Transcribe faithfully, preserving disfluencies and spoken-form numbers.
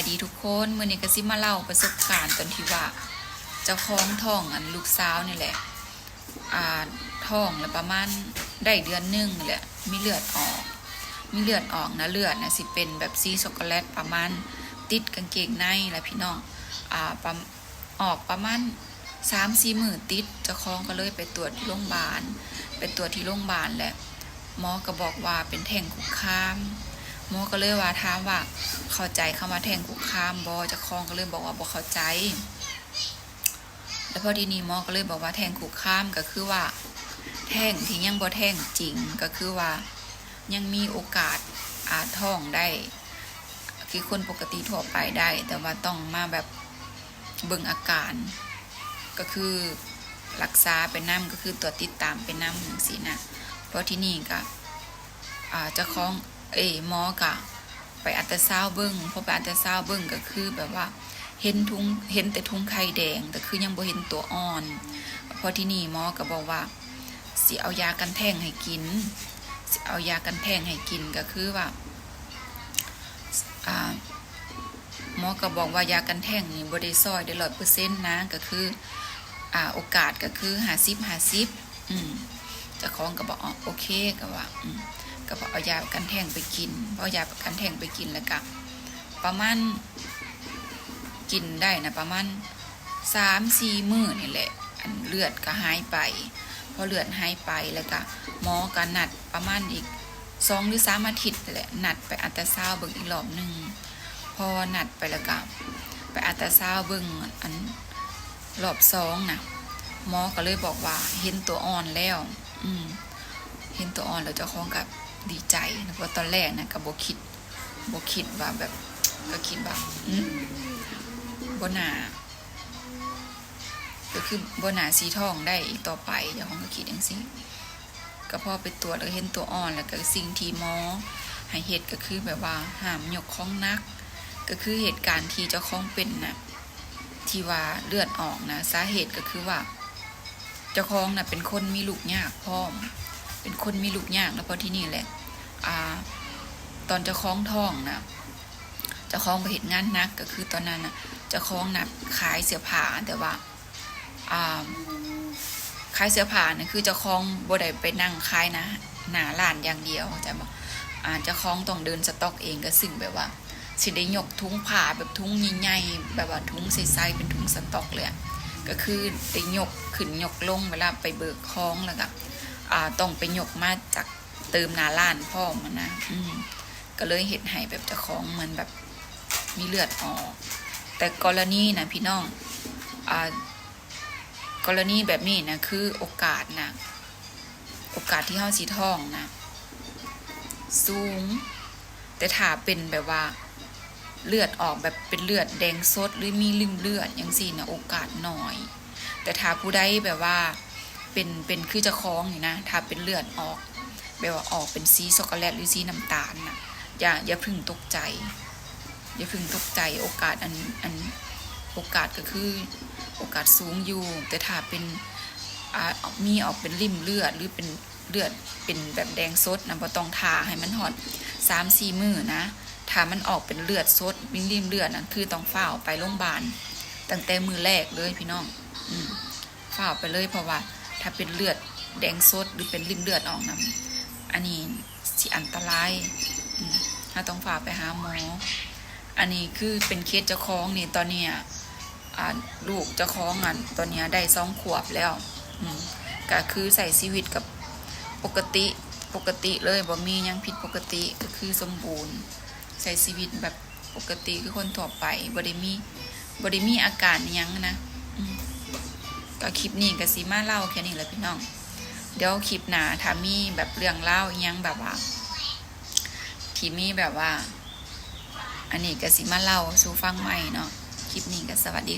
ดีทุกคน มื้อนี้ก็สิมาเล่าประสบการณ์ตอนที่ว่าเจ้าของท้องอันลูกสาวนี่แหละ อ่า ท้องแล้วประมาณได้เดือนหนึ่งนี่แหละ มีเลือดออก มีเลือดออกนะ เลือดนะสิเป็นแบบสีช็อกโกแลต ประมาณติดกางเกงในแหละพี่น้อง อ่า ประ ออกประมาณสามสี่มื้อติด เจ้าของก็เลยไปตรวจที่โรงพยาบาล ไปตรวจที่โรงพยาบาลแหละ หมอก็บอกว่าเป็นแท้งคุกคาม หมอก็เลยว่าถามว่าเข้าใจคำว่าแท้งคุกคามบ่ เจ้าของก็เลยบอกว่าบ่เข้าใจ แล้วพอทีนี้หมอก็เลยบอกว่าแท้งคุกคามก็คือว่า แท้งที่ยังบ่แท้งจริง ก็คือว่ายังมีโอกาสอาจท้องได้ คือคนปกติทั่วไปได้ แต่ว่าต้องมาแบบเบิ่งอาการ ก็คือรักษาไปนำ ก็คือตรวจติดตามไปนำจังซี้นะ พอทีนี้ก็ อ่า เจ้าของ เอ้ย หมอก็ไปอัลตราซาวด์เบิ่ง พอไปอัลตราซาวด์เบิ่งก็คือแบบว่า เห็นถุง เห็นแต่ถุงไข่แดง ก็คือยังบ่เห็นตัวอ่อน พอทีนี้หมอก็บอกว่า สิเอายากันแท้งให้กิน สิเอายากันแท้งให้กิน ก็คือว่า อ่า หมอก็บอกว่ายากันแท้งนี่บ่ได้ซ่อยได้ร้อยเปอร์เซ็นต์นะ ก็คือ อ่า โอกาสก็คือห้าสิบห้าสิบ อืม เจ้าของก็บอก อ๋อ โอเค ก็ว่า อืม ก็บอกเอายากันแท้งไปกิน พอเอายากันแท้งไปกินแล้วก็ประมาณ กินได้นะ ประมาณสามสี่มื้อนี่แหละ อันเลือดก็หายไป พอเลือดหายไปแล้วก็หมอก็นัดประมาณอีกสองหรือสามอาทิตย์นี่แหละ นัดไปอัลตราซาวด์เบิ่งอีกรอบหนึ่ง พอนัดไปแล้วก็ไปอัลตราซาวด์เบิ่งอันรอบสองนะ หมอก็เลยบอกว่าเห็นตัวอ่อนแล้ว อืม เห็นตัวอ่อนแล้วเจ้าของก็ดีใจนะ เพราะตอนแรกนะก็บ่คิด บ่คิดว่าแบบ ก็คิดว่า อืม บ่น่า ก็คือบ่น่าสิท้องได้อีกต่อไป เจ้าของก็คิดจังซี้ ก็พอไปตรวจแล้วเห็นตัวอ่อน แล้วก็สิ่งที่หมอให้เฮ็ดก็คือแบบว่าห้ามยกของหนัก ก็คือเหตุการณ์ที่เจ้าของเป็นน่ะ ที่ว่าเลือดออกนะ สาเหตุก็คือว่า เจ้าของน่ะเป็นคนมีลูกยากพร้อม เป็นคนมีลูกยาก แล้วพอทีนี้แหละ อ่า ตอนเจ้าของท้องน่ะ เจ้าของบ่เฮ็ดงานหนัก ก็คือตอนนั้นน่ะ เจ้าของน่ะขายเสื้อผ้า แต่ว่า อ่า ขายเสื้อผ้าน่ะคือเจ้าของบ่ได้ไปนั่งขายนะ หน้าร้านอย่างเดียว เข้าใจบ่ อ่า เจ้าของต้องเดินสต็อกเอง ก็ซึ่งแบบว่า สิได้ยกถุงผ้าแบบถุงใหญ่ๆ แบบว่าถุงใสๆ เป็นถุงสต็อกเลยอะ ก็คือได้ยกขึ้นยกลงเวลาไปเบิกของ แล้วก็ อ่า ต้องไปยกมาจากเติมหน้าร้านพร้อมหั้นนะ อืม ก็เลยเฮ็ดให้แบบเจ้าของเหมือนแบบมีเลือดออก แต่กรณีนะพี่น้อง อ่า กรณีแบบนี้นะ คือโอกาสนะ โอกาสที่เฮาสิท้องนะ สูง แต่ถ้าเป็นแบบว่า เลือดออกแบบเป็นเลือดแดงสด หรือมีริ่มเลือดจังซี้นะ โอกาสน้อย แต่ถ้าผู้ใดแบบว่า เป็น เป็นคือเจ้าของนี่นะ ถ้าเป็นเลือดออก แบบว่าออกเป็นสีช็อกโกแลตหรือสีน้ำตาลน่ะ อย่า อย่าเพิ่งตกใจ อย่าเพิ่งตกใจ โอกาสอัน อัน โอกาสก็คือ โอกาสสูงอยู่ แต่ถ้าเป็น อ่า มีออกเป็นริ่มเลือด หรือเป็นเลือดเป็นแบบแดงสดนะ บ่ต้องท่าให้มันฮอดสามสี่มื้อนะ ถ้ามันออกเป็นเลือดสด เป็นริ่มเลือดนะ คือต้องฟ้าวไปโรงพยาบาล ตั้งแต่มื้อแรกเลยพี่น้อง อืม ฟ้าวไปเลย เพราะว่าถ้าเป็นเลือดแดงสด หรือเป็นริ่มเลือดออกนะ อันนี้สิอันตราย อืม เราต้องฟ้าวไปหาหมอ อันนี้คือเป็นเคสเจ้าของนี่ ตอนเนี้ย อ่า ลูกเจ้าของอัน ตอนเนี้ยได้สองขวบแล้ว อืม ก็คือใช้ชีวิตกับปกติ ปกติเลย บ่มีหยังผิดปกติ ก็คือสมบูรณ์ ใช้ชีวิตแบบปกติคือคนทั่วไป บ่ได้มี บ่ได้มีอาการอิหยังนะ อืม ก็คลิปนี้ก็สิมาเล่าแค่นี้แหละพี่น้อง เดี๋ยวคลิปหน้าถ้ามีแบบเรื่องราวอิหยังแบบว่า ที่มีแบบว่า อันนี้ก็สิมาเล่าสู่ฟังใหม่เนาะ คลิปนี้ก็สวัสดี